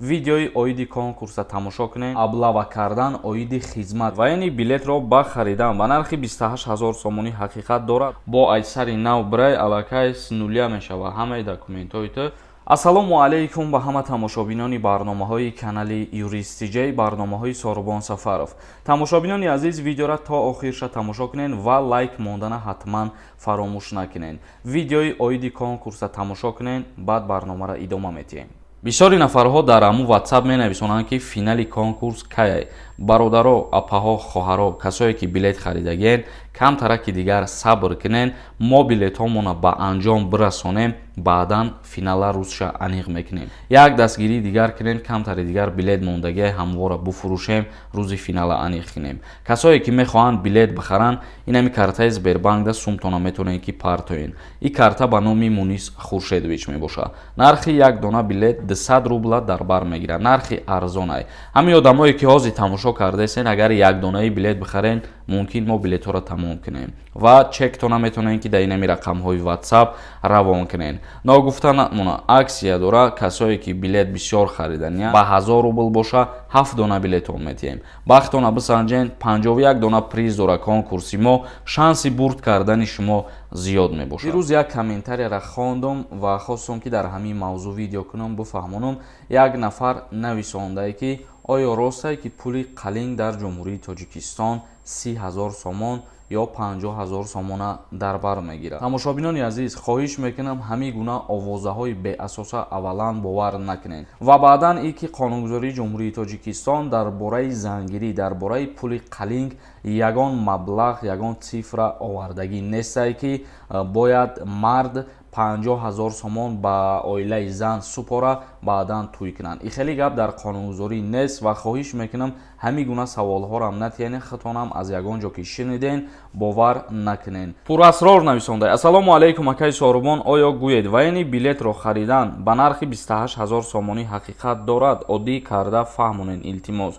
Видеои оиди конкурса тамошо кунед. Облава кардан оиди хизмат, военный билетро ба харидан ба нархи 28 ҳазор сомонӣ ҳақиқат дорад? Бо айсари нав бирай, аллакай с нуля мешавад ҳамаи документҳои ту. Ассалому алайкум ба ҳама тамошобинони барномаҳои канали Юрист Тиҷей, барномаҳои Сорубон Сафаров. Тамошобинони азиз, видеора то охирша тамошо кунед ва лайк мондана ҳатман фаромӯш накунед. Видеои оиди конкурса тамошо кунед, баъд барномаро идома медиҳем. Бисёри нафарҳо дар аму Ватсап менависонанд, ки финали конкурс кай? Бародаро, апаҳо, хоҳаро, касое ки билет харидагиен, камтараки дигар сабр кунен, мо билетҳомона ба анҷом бирасонем, баъдан финала рӯзша аниқ мекунем. Як дастгирии дигар кунем, камтари дигар билет мондагиай, ҳамвора буфурӯшем, рӯзи финала аниқ кунем. Касое ки мехоҳанд билет бихаранд, инами картаи Сбербанкда сумтона метавонед ки партоен. И карта ба номи Мунис Хуршедович мебошад. Нархи як дона билет 200 рубла дар бар мегирад, нархи арзонай. Ҳамин одамое ки ҳозир тамошо кардаестен, агар як донаи билет бихарен, мумкин мо билетҳоро тамом кунем ва чектона метавонем ки дар инами рақамҳои Ватсап равон кунем. Ногуфта намона, акция дора. Касое ки билет бисёр хариданиянд, ба 1000 рубл боша, ҳафт дона билетон метиҳем. Бахтона бисанҷен, 51 дона приз дора конкурси мо, шанси бурд кардани шумо зиёд мебошад. Дирӯз як комментарияра хондум ва хостум, ки дар ҳамин мавзӯъ видео кунам, бифаҳмонам. Як нафар нависондае, ки оё ростае, ки пули қалинг дар Ҷумҳурии Тоҷикистон 30 000 сомон ё 50 000 сомона дар бар мегирад? Тамошобинони азиз, хоҳиш мекунам, ҳамин гуна овозаҳои беасоса аввалан бовар накунед ва баъдан и ки қонунгузории Ҷумҳурии Тоҷикистон дар бораи зангирӣ, дар бораи пули қалинг ягон маблағ, ягон цифра овардагӣ нестае, ки бояд мард 50 000 сомон ба оилаи зан супора, баъдан тӯй кунанд. И хеле гап дар қонунгузорӣ нест ва хоҳиш мекунам, ҳамин гуна саволҳорам натиҳен, худтонам аз ягон ҷо ки шиниден, бовар накунен. Пурасрор нависонда: «Ассалому алайкум, акаи Сорубон, оё гӯед, военный билетро харидан ба нархи 28 ҳазор сомонӣ ҳақиқат дорад? Оддӣ карда фаҳмонен, илтимос».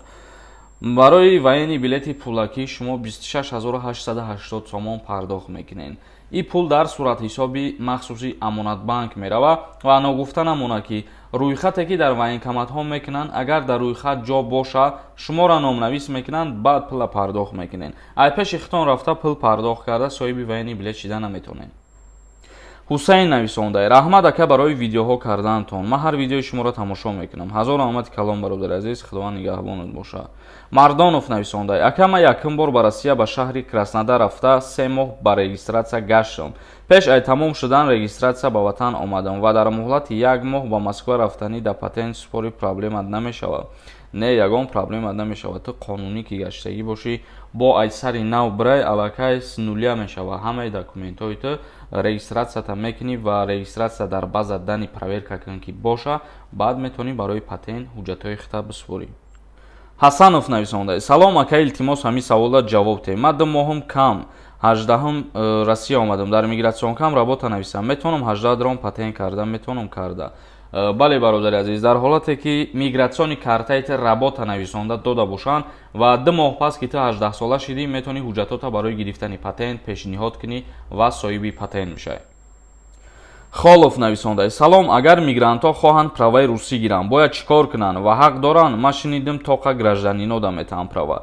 Барои военный билети пулакӣ шумо 26 880 сомон пардохт мекунед. Ин пул дар суратҳисоби махсуси Амонатбанк меравад ва ногуфта намонад, ки рӯйхате ки дар военкоматҳо мекунанд, агар дар рӯйхат ҷо бошад, шуморо номнавис мекунанд, баъд пула пардохт мекунед. Ай пеши хитон рафта, пул пардохт карда, соҳиби военный билет шида наметавонед. Ҳусайн нависонда: «Раҳмат, ака, барои видеоҳо кардаантон, ман ҳар видеои шуморо тамошо мекунам». Ҳазор раҳмати калом, бародари азиз, Худованд нигаҳбонат бошад. Мардонов нависонда: «Ака, ман якум бор ба Россия, ба шаҳри Краснодар рафта, 3 моҳ ба регистратсия гаштам. Пеш ай тамом шудан регистратсия ба ватан омадам ва дар муҳлати як моҳ ба Москва рафтанӣ да патент супорӣ проблема намешавад?» Не, ягон проблема намешавад. Ту қонунӣ ки гаштагӣ бошӣ, бо ай сари нав бирай, аллакай с нуля мешавад ҳамаи документҳои ту. Регистратсията мекунӣ ва регистратсия дар база данных проверка кун, ки боша, баъд метавонӣ барои патент ҳуҷҷатҳои хита бисупорӣ. Ҳасанов нависонда: «Салом, ака, илтимос, ҳамин саволда ҷавоб теҳ. Ман 2 моҳум кам 18-ум Россия омадам, дар миграционкам работа нависам, метавонам 18 дром патент карда метавонам карда?» Бале, бародари азиз, дар ҳолате ки миграционный картаи ти работа нависонда дода бошанд ва 2 моҳ пас ки ту 18сола шидӣ, метавонӣ ҳуҷҷатота барои гирифтани патент пешниҳод кунӣ ва соҳиби патент мешавӣ. Холов нависонда: «Салом, агар мигрантҳо хоҳанд праваи русӣ гиранд, бояд чӣ кор кунанд ва ҳақ доранд? Ман шунидим, тоқа гражданино да метаванд права».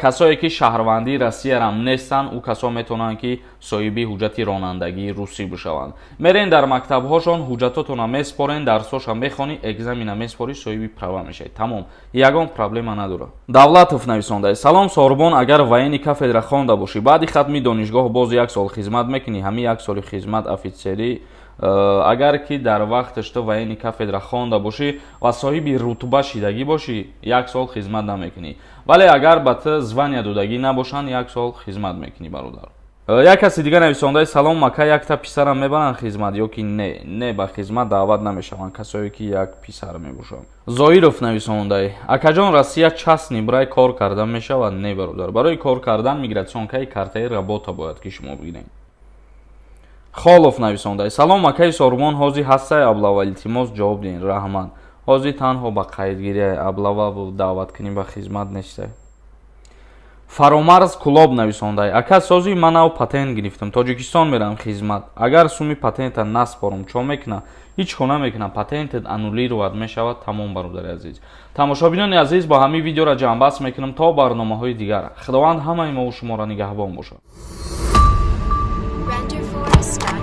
Касое ки шаҳрвандии Россиярам нестанд, ӯ касо метавонанд, ки соҳиби ҳуҷҷати ронандагии русӣ бишаванд. Мерен дар мактабҳошон, ҳуҷҷатотона меспорен, дарсҳоша мехонӣ, экзамена меспорӣ, соҳиби права мешавӣ, тамом, ягон проблема надорад. Давлатов нависонда: «Салом, Сорбон, агар военный кафедра хонда бошӣ, баъди хатми донишгоҳ боз як сол хизмат мекунӣ? Ҳамин як соли хизмат офитсерӣ?» Агар ки дар вақташ ту военный кафедра хонда бошӣ ва соҳиби рутба шидагӣ бошӣ, як сол хизмат намекунӣ, вале агар ба ту звания додагӣ набошанд, як сол хизмат мекунӣ, бародар. Як каси дига нависондаи: «Салом, ака, якта писарам мебаранд хизмат ё ки не?» Не, ба хизмат даъват намешаванд касое ки як писар мебошанд. Зоиров нависондаи: «Акаҷон, Россия частный барои кор кардан мешавад?» Не, бародар, барои кор кардан миграционкаи картаи работа бояд ки шумо бигиред. Холов нависонда: «Салом, акаи Сорумон, ҳозир ҳастай облава? Илтимос, ҷавоб диҳед, раҳмат». Ҳозир танҳо ба қайдгирии облававу даъваткунӣ ба хизмат нестай. Фаромарз Кулоб нависондай: «Ака, сози ман нав патент гирифтам, Тоҷикистон мерам хизмат. Агар суми патента наспорам, чо мекуна?» Ҳеҷ ко намекуна, патентет аннулировать мешавад, тамом. Бародари азиз, тамошобинони азиз, бо ҳамин видеоро ҷамъбаст мекунам. То барномаҳои дигар, Худованд ҳамаи мову шуморо нигаҳбон бошад. Renderforest.ai.